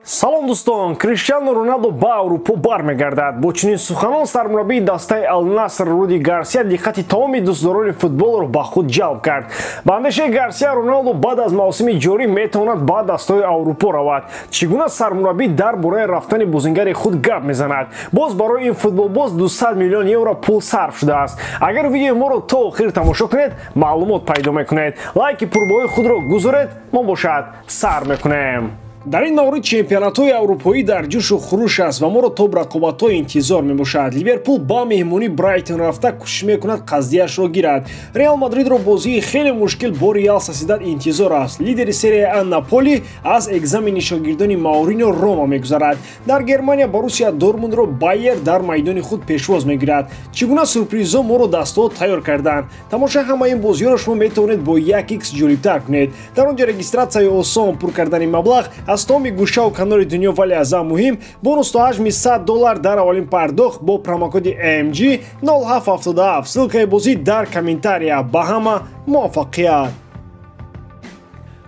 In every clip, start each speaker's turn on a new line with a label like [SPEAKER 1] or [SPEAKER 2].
[SPEAKER 1] Салом дӯстон, Криштиану Роналду ба Аврупо бармегардад. Бо чунин суханон сармураббии дастаи Ал-Наср Руди Гарсия диққати тамоми дӯстдорони футболро ба худ ҷалб кард. Ба андешаи Гарсия, Роналду баъд аз мавсими ҷорӣ метавонад ба дастаҳои Аврупо равад. Чӣ гуна сармураббӣ дар бораи рафтани бозингари худ гап мезанад? Боз барои ин футболбоз 200 миллион евро пул сарф шудааст. Агар видеои моро то охир тамошо кунед, маълумот пайдо мекунед. Лайки пурбоҳои худро гузоред, мо бошад сар мекунем.
[SPEAKER 2] Дар ин маврид чемпионатҳои аврупоӣ дар ҷӯшу хуруш аст ва моро то рақобатҳо интизор мебошад. Ливерпул ба меҳмонӣ Брайтон рафта кӯшиш мекунад қаздияшро гирад. Реал Мадридро бозии хеле мушкил бо Реал Сосьедад интизор аст. Лидери Серия А Наполи аз экзамени шогирдони Маурино Рома мегузарад. Дар Германия Боруссия Дортмундро Байер дар майдони худ пешвоз мегирад. Чӣ гуна сюрпризҳо моро дастҳо тайёр карданд? Тамошои ҳамаи ин бозиҳоро шумо метавонед бо 1x ҷолибтар кунед. Дар он ҷо регистратсияи осон, пур кардани маблағ аз тамоми гӯшаву канори дунё, вале аз ҳам муҳим бонус то ҳаҷми $100 дар аввалин пардохт бо промокоди AMG 0777. Ссылкаи бозӣ дар комментария. Ба ҳама муваффақият!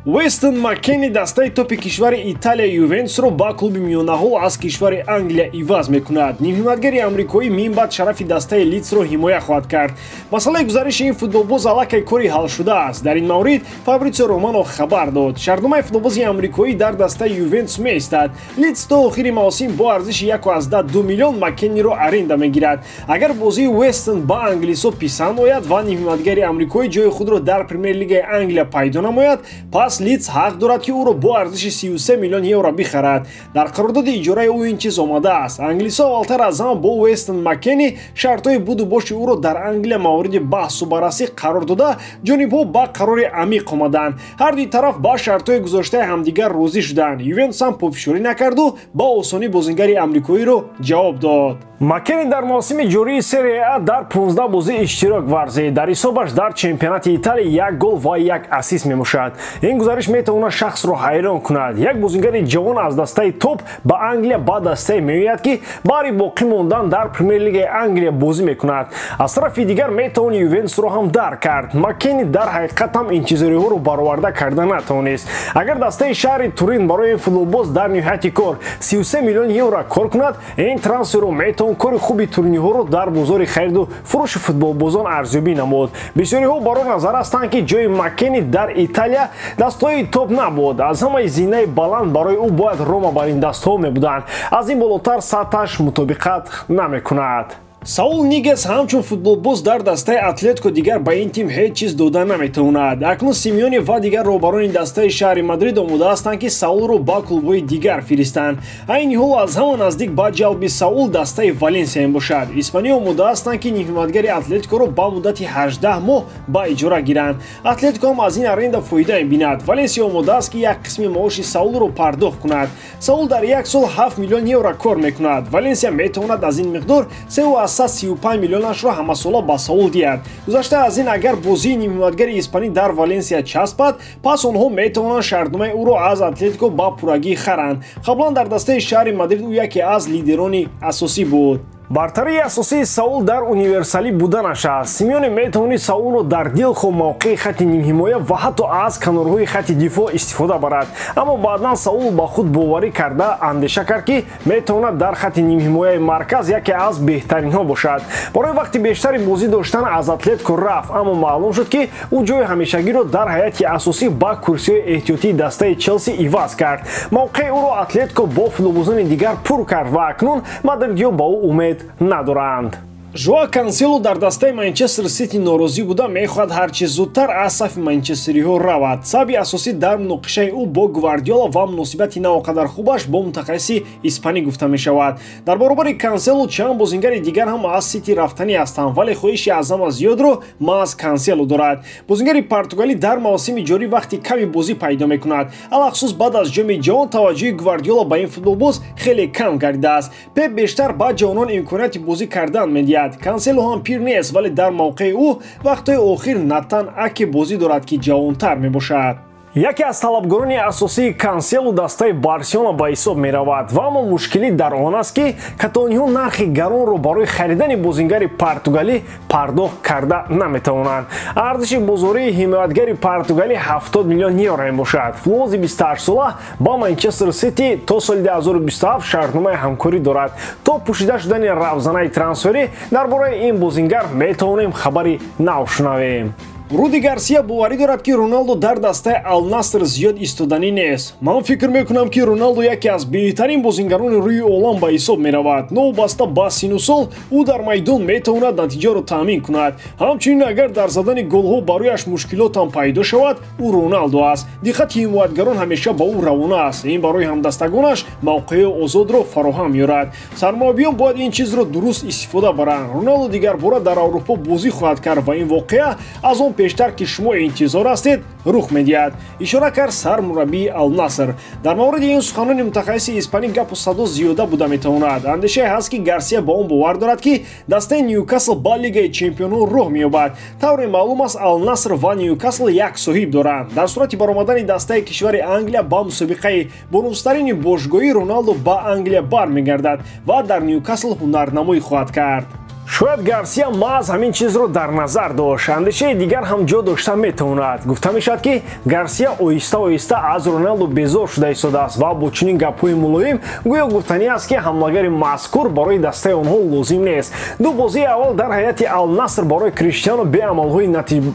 [SPEAKER 2] Уэстон Маккенни дастаи топи кишвари Италия Ювентусро ба клуби миёнаҳол аз кишвари Англия иваз мекунад. Нимҳимоятгари амрикоӣ минбаъд шарафи дастаи Лидсро ҳимоя хоҳад кард. Масъалаи гузариши ин футболбоз аллакай кори ҳал шудааст. Дар ин маврид Фабритсио Романо хабар дод. Шартномаи футболбози амрикоӣ дар дастаи Ювентус меистад. Лидс то охири мавсим бо арзиши 1,2 миллион Маккенниро аренда мегирад. Агар бозии Уэстон ба англисҳо писанд ояд ва нимҳимоятгари амрикоӣ ҷои худро дар Премер-лигаи Англия пайдо намояд, пас Лидс ҳақ дорад, ки ӯро бо арзиши 33 миллион евро бихарад. Дар қарордоди иҷораи ӯ ин чиз омадааст. Англисҳо аввалтар аз ҳама бо Уэстон Маккенни шартҳои буду боши ӯро дар Англия мавриди баҳсу баррасӣ қарор дода, ҷонибҳо ба қарори амиқ омаданд. Ҳар дуи тараф ба шартҳои гузоштаи ҳамдигар розӣ шуданд. Ювентус ҳам пофишорӣ накарду ба осонӣ бозингари амрикоиро ҷавоб дод.
[SPEAKER 1] Маккенни дар мавсими ҷории Серия А дар 15 бозӣ иштирок варзид. Дар ҳисобаш дар чемпионати Италия як гол ва як ассист мебошад. Ин гузариш метавонад шахсро ҳайрон кунад. Як бозингари ҷавон аз дастаи топ ба Англия ба дастае меояд, ки баҳри боқӣ мондан дар Премер-лигаи Англия бозӣ мекунад. Аз тарафи дигар метавон Ювентусро ҳам дарк кард. Маккенни дар ҳақиқат ҳам интизориҳоро бароварда карда натавонист. Агар дастаи шаҳри Турин барои ин футболбоз дар ниҳояти кор 33 миллион евро кор кунад, ин трансферро метавон кори хуби турниҳоро дар бозори хариду фурӯши футболбозон арзёбӣ намуд. Бисёриҳо бар он назар ҳастанд, ки ҷои Маккенни дар Италия дастҳои топ набуд. Аз ҳамаи зинаи баланд барои ӯ бояд Рома бар ин дастҳо мебуданд. Аз ин болотар сатҳаш мутобиқат намекунад.
[SPEAKER 2] Саул Нигес ҳамчун футболбоз дар дастаи Атлетико дигар ба ин тим ҳеҷ чиз дода наметавонад. Акнун Симеоне ва дигар роҳбарони дастаи шаҳри Мадрид омода ҳастанд, ки Саулро ба клубҳои дигар фиристанд. Айни ҳол аз ҳама наздик ба ҷалби Саул дастаи Валенсия мебошад. Испания омода ҳастанд, ки нимҳимоятгари Атлетикоро ба муддати 18 моҳ ба иҷора гиранд. Атлетико ҳам аз ин аренда фоида мебинад. Валенсия омода аст, ки як қисми маоши Саулро пардохт кунад. Саул дар як сол 7 миллион евро кор мекунад. Валенсия метавонад аз ин миқдор 3,35 миллионашро ҳамасола ба Саул диҳад. Гузашта аз ин, агар бозии нимҳимоятгари испанӣ дар Валенсия часпад, пас онҳо метавонанд шартномаи ӯро аз Атлетико ба пуррагӣ харанд. Қаблан дар дастаи шаҳри Мадрид ӯ яке аз лидерони асосӣ буд.
[SPEAKER 1] Бартарии асосии Саул дар универсалӣ буданаш аст. Симеоне метавонид Саулро дар дилхоҳ мавқеи хати нимҳимоя ва ҳатто аз канорҳои хати дифоъ истифода барад. Аммо баъдан Саул ба худ боварӣ карда андеша кард, ки метавонад дар хати нимҳимояи марказ яке аз беҳтаринҳо бошад. Барои вақти бештари бозӣ доштан аз Атлетико рафт, аммо маълум шуд, ки ӯ ҷои ҳамешагиро дар ҳайати асосӣ ба курсиҳои эҳтиётии дастаи Челси иваз кард. Мавқеи ӯро Атлетико бо футболбозони дигар пур кард ва акнун мадридиҳо ба ӯ умед надоранд.
[SPEAKER 2] Жоа Кансело дар дастаи Манчестер Сити норозӣ буда, мехоҳад ҳарчи зудтар аз сафи манчестериҳо равад. Сабаби асосӣ дар муноқишаи ӯ бо Гвардиола ва муносибати наоқадар хубаш бо мутахассиси испанӣ гуфта мешавад. Дар баробари Кансело чанд бозингари дигар ҳам аз Сити рафтанӣ ҳастанд, вале хоҳиши аз ҳама зиёдро маҳз Кансело дорад. Бозингари португалӣ дар мавсими ҷорӣ вақти ками бозӣ пайдо мекунад. Алахусус баъд аз ҷоми ҷаҳон таваҷҷӯҳи Гвардиола ба ин футболбоз хеле кам гардидааст. Пеп бештар ба ҷавонон имконияти бозӣ кардан медиҳад. Кансело ҳам пир нест, вале дар мавқеи ӯ вақтҳои охир Натан Аке бозӣ дорад, ки ҷавонтар мебошад.
[SPEAKER 1] Яке аз талабгорони асосии Канселу дастаи Барселона ба ҳисоб меравад, ва аммо мушкилӣ дар он аст, ки каталониҳо нархи гаронро барои харидани бозингари португалӣ пардохт карда наметавонанд. Арзиши бозории ҳимоятгари португалӣ 70 миллион евро мебошад. Футболбози 28сола ба Манчестер Сити то соли 2027 шартномаи ҳамкорӣ дорад. То пӯшида шудани равзанаи трансферӣ дар бораи ин бозингар метавонем хабари нав шунавем.
[SPEAKER 2] Руди Гарсия боварӣ дорад, ки Роналдо дар дастаи Ал-Наср зиёд истоданӣ нест. Ман фикр мекунам, ки Роналдо яке аз беҳтарин бозингарони рӯи олам ба ҳисоб меравад. Новобаста ба сину сол, ӯ дар майдон метавонад натиҷаро таъмин кунад. Ҳамчунин агар дар задани голҳо барояш мушкилотам пайдо шавад, ӯ Роналдо аст. Диққати ҳимоятгарон ҳамеша ба ӯ равона аст. Ин барои ҳамдастагонаш мавқеи озодро фароҳам меорад. Сармураббиён бояд ин чизро дуруст истифода баранд. Роналдо дигарбора дар Аврупо бозӣ хоҳад кард ва ин воқеа аз он пештар, ки шумо интизор ҳастед, рух медиҳад, ишора кард сармураббии Ал-Наср. Дар мавриди ин суханони мутахассиси испанӣ гапу садо зиёда буда метавонад. Андешае ҳаст, ки Гарсия ба он бовар дорад, ки дастаи Ньюкасл ба Лигаи чемпионон роҳ меёбад. Тавре маълум аст, Ал-Наср ва Ньюкасл як соҳиб доранд. Дар сурати баромадани дастаи кишвари Англия ба мусобиқаи бонуфузтарини бошгоҳӣ, Роналдо ба Англия бармегардад ва дар Ньюкасл ҳунарнамоӣ хоҳад кард.
[SPEAKER 1] Шояд Гарсия маҳз ҳамин чизро дар назар дошт. Андешаи дигар ҳам ҷо дошта метавонад. Гуфта мешавад, ки Гарсия оҳиста оҳиста аз Роналдо безор шуда истодааст ва бо чунин гапҳои мулоим гӯё гуфтанӣ аст, ки ҳамлагари мазкур барои дастаи онҳо лозим нест. Ду бозии аввал дар ҳайати Ал-Наср барои Криштиану беамалҳои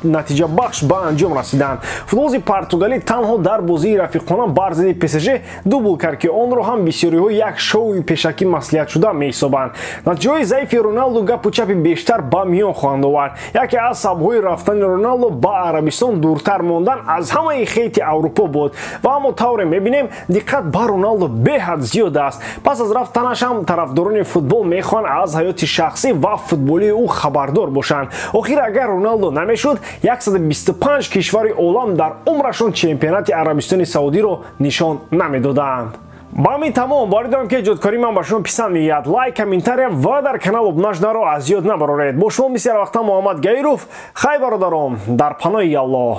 [SPEAKER 1] натиҷабахш ба анҷом расиданд. Футболбози португалӣ танҳо дар бозии рафиқона бар зидди ПСЖ дубл кард, ки онро ҳам бисёриҳо як шоуи пешакӣ маслиҳатшуда меҳисобанд. Натиҷаҳои заифи Роналду гапу чапи бештар ба миён хоҳанд овард. Яке аз сабабҳои рафтани Роналдо ба Арабистон дуртар мондан аз ҳамаи хейти Аврупо буд, ва аммо тавре мебинем, диққат ба Роналдо беҳад зиёд аст. Пас аз рафтанаш ҳам тарафдорони футбол мехоҳанд аз ҳаёти шахсӣ ва футболии ӯ хабардор бошанд. Охир агар Роналдо намешуд, 125 кишвари олам дар умрашон чемпионати Арабистони Саудиро нишон намедоданд. Ба ҳамин тамом. Боварӣ дорам, ки эҷодкории ман ба шумо писанд меояд. Лайк, комментария ва дар канал обуна шуданро аз ёд набароред. Бо шумо мисли ҳар вақта Муҳаммад Гаиров. Хай, бародаром, дар паноҳи Аллоҳ.